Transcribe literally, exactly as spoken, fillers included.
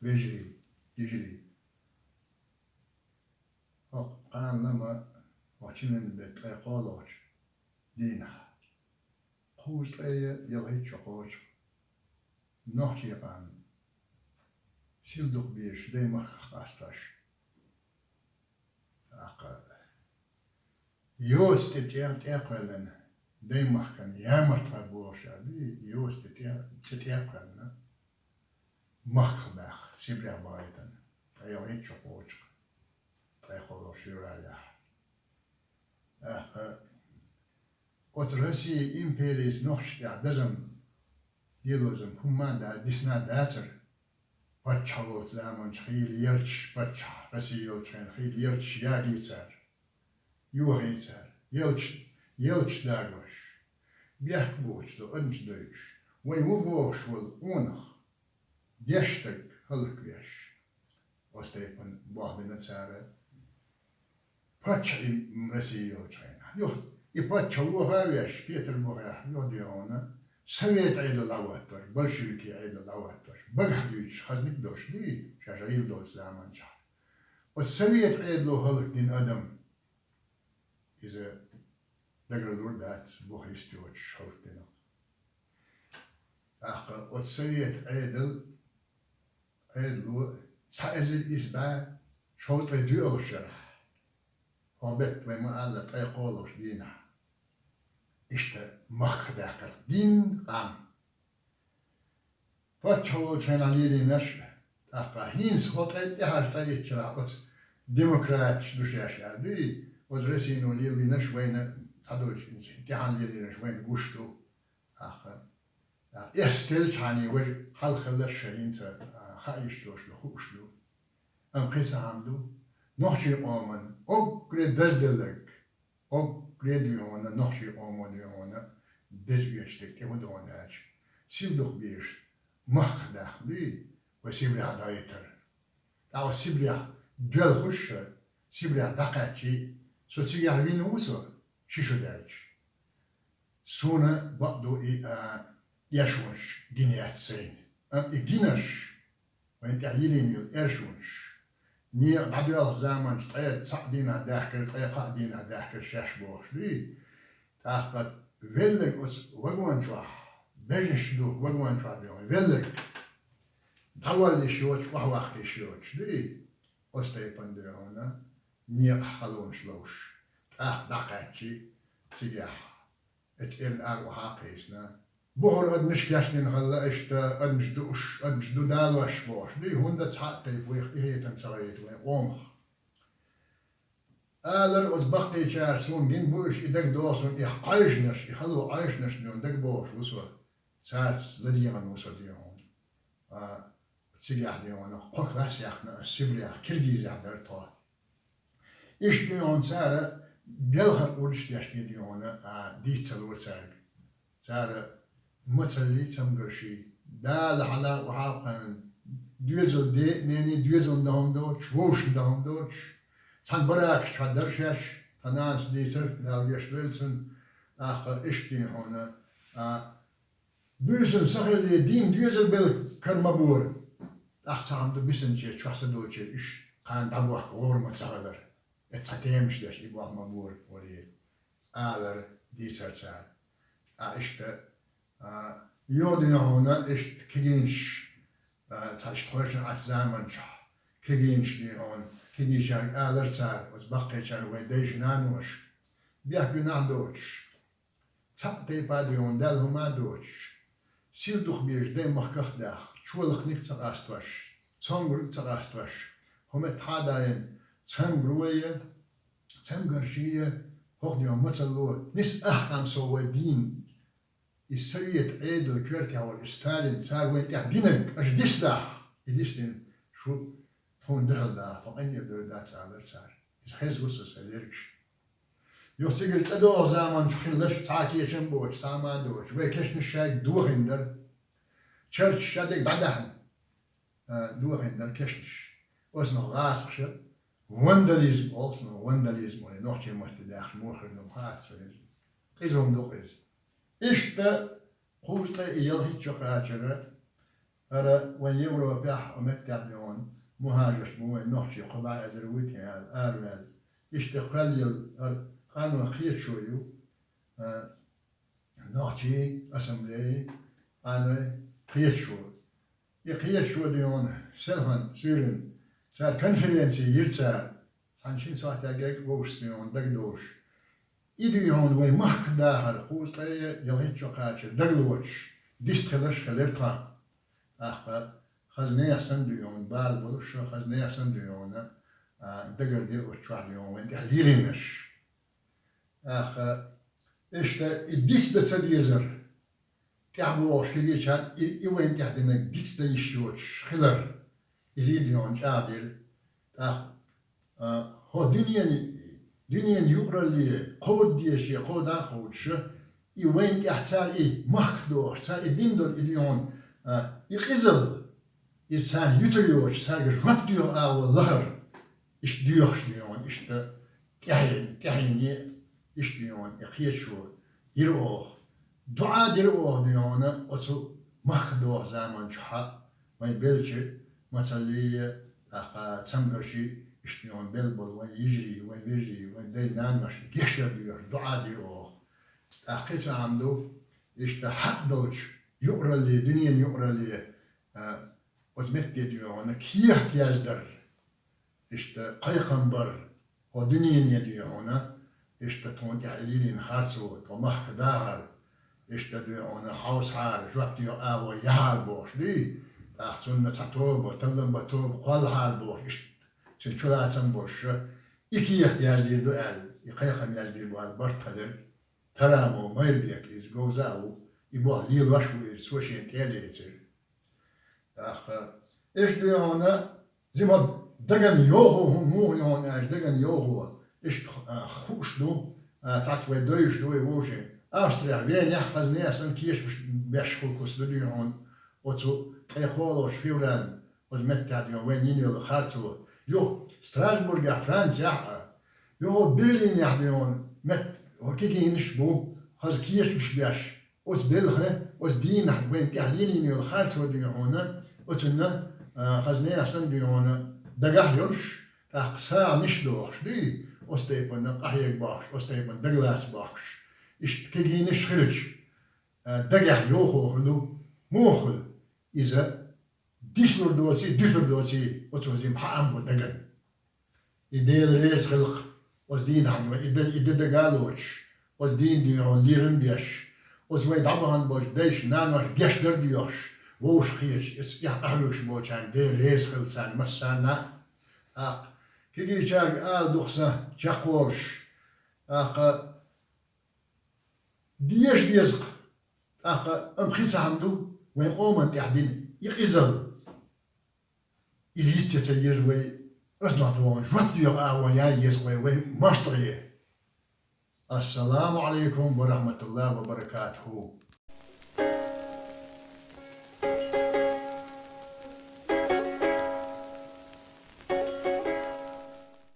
Вежарий, йижарий, хӀокху кхана ма, хӀокху чимин беттан ткъе кхоалгӀачу дийнахь, кхузткъе ялхитта шо кхочух нохчийн къам сил дукха безаш даймахках къастош. ТӀаккха йоцу тӀе тӀе-, тӀе а кхоьллина, даймахкана ямартлахь болуш аьлла, йоцу тӀе тӀе-, цӀе тӀе а кхоьллина, махках баьхна, Сибрехь бахийтина, ткъе ялхитта шо кхочух, ткъе кхоалгӀачу февралехь. ТӀаккха оцу Россин империца нохчашна тӀехь дазам, делозам хӀумма а да-, дисна а дацара. Паччахь волчу заманчохь хийла ярташ, паччахь Росси йолчу хенахь хийла ярташ ягий цара, йохий цара, ялташ, ялташ дагош, бехк боцуш долу адамаш дойуш, вайн ву бохуш волу къонах, дешна стаг хӀаллаквеш. Оцу тайпана болх бина цара паччахь и Росси йолчу хенахь. Юха и паччахь воха а веш, Петарбухехь, юха дуьйна совет Ӏедал дӀахӀоттош, большевики Ӏедал дӀахӀоттош, багахь дуьйцуш, хазаниг а долуш дуй, шаьш гӀийла долчу заманчохь. Оцу совет Ӏедало хӀаллакдина адам, иза дагарлур дац, буха йист йоцуш хӀаллакдинарг. ТӀаккха оцу совет Ӏедал, Ӏедало цхьа эзар исс бӀе шовзткъе доьалгӀачу шарахь, хӀокху беттан вай ма-аллара ткъе кхоалгӀачу дийнахь, иштта махках даьккхира дин, къам. Паччахь волчу хенахь лелийнарш, тӀаккха хӀинца хӀокху тӀе-, тӀаьхьарчу ткъе итт шарахь оцу демократаш ду шаьш аьлла дуй, оцу Россино лелийнарш вайна, цхьадолчу тӀаьхьарна лелийнарш вайна гуш ду. ТӀаккха, тӀаккха эс стелчхьаний важа хьалха хилларш шайн хӀинца, а, хаа йиш йолуш ду, хууш ду. Амма кхин цхьа хӀума ду, нохчийн къоман уггаре дазделларг, уггаре дуьйна, нохчийн къомо дуьйна, деза оьшург тӀе хӀун ду аьлча, сил дукха безаш махках даьхна дуй, вай Сибрехь дӀахӀиттар. ТӀаккха Сибрехь доьлхуш а, Сибрехь дӀакхаьччий, со цигахь вина ву со, ши шо даьлча. Суна бакъ ду и, а, аьшонаш гина яц сайна. Амма и гинарш, вайна тӀехь лелийна йолу аьшонаш, некъа дӀадоьлху заманчохь ткъе цхьаъ дийнахь даьхкира, ткъе кхоъ дийнахь даьхкира шаьш бохуш дуй. ТӀаккха велларг оцу вагон чохь, бежнаш ду вагон чохь дуьйна, велларг дӀавалла йиш йоцуш, охьаваккха йиш йоцуш дуй. Оцу тайпана дуьйна некъахь халонаш ловш, тӀаккха дӀакхаьччий цигахь. Эцу эрна ара охьа а кхийсина. Бухара адамаш кечдина хилла, иштта адамаш дууш, адамаш ду далош бохуш дуй, хӀунда цхьа а тайпа вайх къинхетам ца гӀайта вайн къомах. Алар оцу баккхийчара суна гина бу уьш, и дагадогӀу суна, и Ӏайшанаш, и хало Ӏайшанаш дуьйна дагабогӀуш ву со, цаьрца ладегӀан ву со дуьйна. А, цигахь дуьйна кхо класс яьккхина ас Сибрехь, Киргизехь дара тхо. Иштта дуьйна цара белхар къурдаш деш бен дуьйна, а, дийца ца лора цаьрга. Цара мацаллий, цамгарший, Дала хьала охьа а кхоьллина, доьзал де а, нений доьзална дан хӀума доцуш, вовшашна дан хӀума доцуш, цхьана баракаш чохь дара шаьш, тхан нанас дийцар, Дала гечдойла цунна, тӀаккха иштта дуьйна, а, буьйсанна сахилале дийна доьзал белла кара ма бора. ТӀаккха цхьа хӀума ду бисинче, чохь са долче уьш кхана дӀабохка гӀора ма ца хилар. Эцу цхьа темаш деш, и болх ма бора, вале, алар дийцар цара. А иштта, а, йо дуьйна хьуна, иштта кегийнаш, а, цхьа иштта хойшина Ӏачу заманчохь, кегийнаш дуьйна хьуна, кегийчаьрга алар цара, оцу баккхийчаьрга вай дайша наноша, бехк гуьнахь доцуш. Цхьаъ тайпа а дуьйна, даьлла хӀума а доцуш, сил дукха безаш даймахках а даьхна, чолакхниг а ца къастош, цомгург а ца къастош, хӀума тхьа а даийна, цамгарой, цамгарший, хӀокху дуьйна мацалло, нис ахкам со вай дийна. И совет Ӏедал коьртехь волу и Сталин, цара вайн тӀехь динарг, аша дисдахь, и дисдина шу тхуна дуьхьал даха, тхо къинтӀера дойр дац, алара цара. Иза хезна ву со сайн лергаш. Юха цигара цӀа догӀу заманчу хилларш цхьа а кечам боцуш, цхьа а ма доцуш, вай кешнаш шайга дохийна дара. Чарташ шадерг дӀадаьхьна, а, дохийна дара кешнаш. Оцунах гӀазкхаша вандализм олу, цунах вандализм олу, нохчийн матте даьхча муха хир ду хаьа аса иза. Къиза хӀума ду-кх иза. Иштта кхузткъе ялхитта шо кхачара ХӀара вайн Европехь а меттехь дуьйхьун мухӀажарш бу вайн нохчий, кхо бӀе эзар вуй те аьлла, араваьлла. Иштта кхел йолу хӀара къанойн кхеташо ю, а, нохчийн ассамблеи къанойн кхеташо. И кхеташо дуьйхьун селхана суьйранна цара конференци йира цара, цхьана шина сохьтехь герга вовшашца дуьйхьун дагадовлуш. И дуьйхьун вайн махках дахар кхузткъе ялхитта шо кхача дагалоцуш, дист хиларш хилира тхан. ТӀаккха хаза нехан санна дуьйхьун бала болуш, хаза нехан санна дуьйхьун, а, дагардира оцу чохь дуьйхьун вайн тӀехь лелийнарш. ТӀаккха иштта и диц дан ца дезар, тӀаьхьа бохуш кегийчарна и, и вайн тӀехь динарг диц дан йиш йоцуш хилар, иза дуьйхьун чӀагӀдира. ТӀаккха, а, хӀо дуьненан, дуьненан юкъаралле кховда дезаш, кховда а кховдуш, и вайн тӀехь цара и махках дохуш, цара и дина долу и дуьйхьун, а, и къизалла, иза царна юьтур йоцуш, цаьрга жоп доьху агӀо лахара, иштта доьхуш дуьйхьун, иштта тӀаьхьенна, тӀаьхьенна, иштта дуьйхьун, и кхеташо йира оха. ДуӀа дира оха дуьйхьуна оцу махках доху заман чохь а, вайн беллачу мацаллий, тӀаккха цамгарший иштта дуьйхьун белла болу вайн йижарий, вайн вежарий, вайн дай-наношна гечдар доьхуш, дуӀа дира оха. ТӀаккха кхин цхьа хӀума ду, иштта хьакъ долчу юкъаралле, дуьненан юкъаралле, а, оцу метте дуьйхьуна кехат яздар, иштта кхайкхам бар, хӀо дуьнене дуьйхьуна, иштта тхуна тӀехь лелийна харцо, тхо махках дахар, иштта дуьйхьуна хьовсахьара, жоп доьху агӀо яхьара бохуш дуй, тӀаккха цунна цхьа тоба, таллам бан тоба кхоллахьара бохуш, иштта цуьнан чулацам болуш, и кехат яздийр ду аьлла, и кхайкхам яздийр бу аьлла барт хилира. Тарамо Майрбек иза говза а ву, и болх лелош а ву иза, цо шена тӀе а лецира. ТӀаккха, иштта дуьйхьуна, зима дагана йовхо хӀума муха ю хьуна аьлча, дагана йовхо, иштта, а, хууш ду, а, цхьацца вай дойуш ду вай вовшийн. Австрехь, Венехь хаза нехан санна кечамаш беш хуьлу куц ду дуьйхьуна, оцу ткъе кхоалгӀачу февраль, оцу меттехь дуьйхьуна вайна йина йолу харцо. Юха Страсбургехь, Францехь а, юха Берлинехь дуьйхьуна метта кегийнаш бу, хаза кечамаш беш. Оцу белхан, оцу дийнахь вайн тӀехь лелийна йолу харцо дуьйхьуна, оцунна, а, хаза нехан санна дуьйхьуна дагахь йолуш, тӀаккха сагӀанаш дохуш дуй, оцу тайпана къахьега бохкуш, оцу тайпана дагалаца бохкуш, иштта кегийнаш хилча, а, дагахь йовхо хуьлу, муха хуьлу? Иза дислур доций, дуьтур доций, оцу хӀозим хьаам бу даган. И Дела реза хилха, оцу дийнахь дуьйхьуна, и дан, и дан дага а лоцуш, оцу дийна дуьйхьуна лерам беш, оцу вай дӀабахана болчу дайша, наноша гечдар доьхуш, вовшахкхеташ, иза тӀехь къахьоьгуш болчарна Дела реза хилла царна массарна а. ТӀаккха кегийчаьрга ала ду-кх сан чекхволуш, тӀаккха деша деза-кх, тӀаккха, амма кхин цхьа хӀума ду, вайн къоман тӀехь дина и къизалла. Иза йиц ца еза вай, оцунах догӀун жоп доьху агӀо ян еза вай, вай мостагӀе. Ассаламу Ӏалайкум ва рахьматуллахӀи ва баракатухӀу.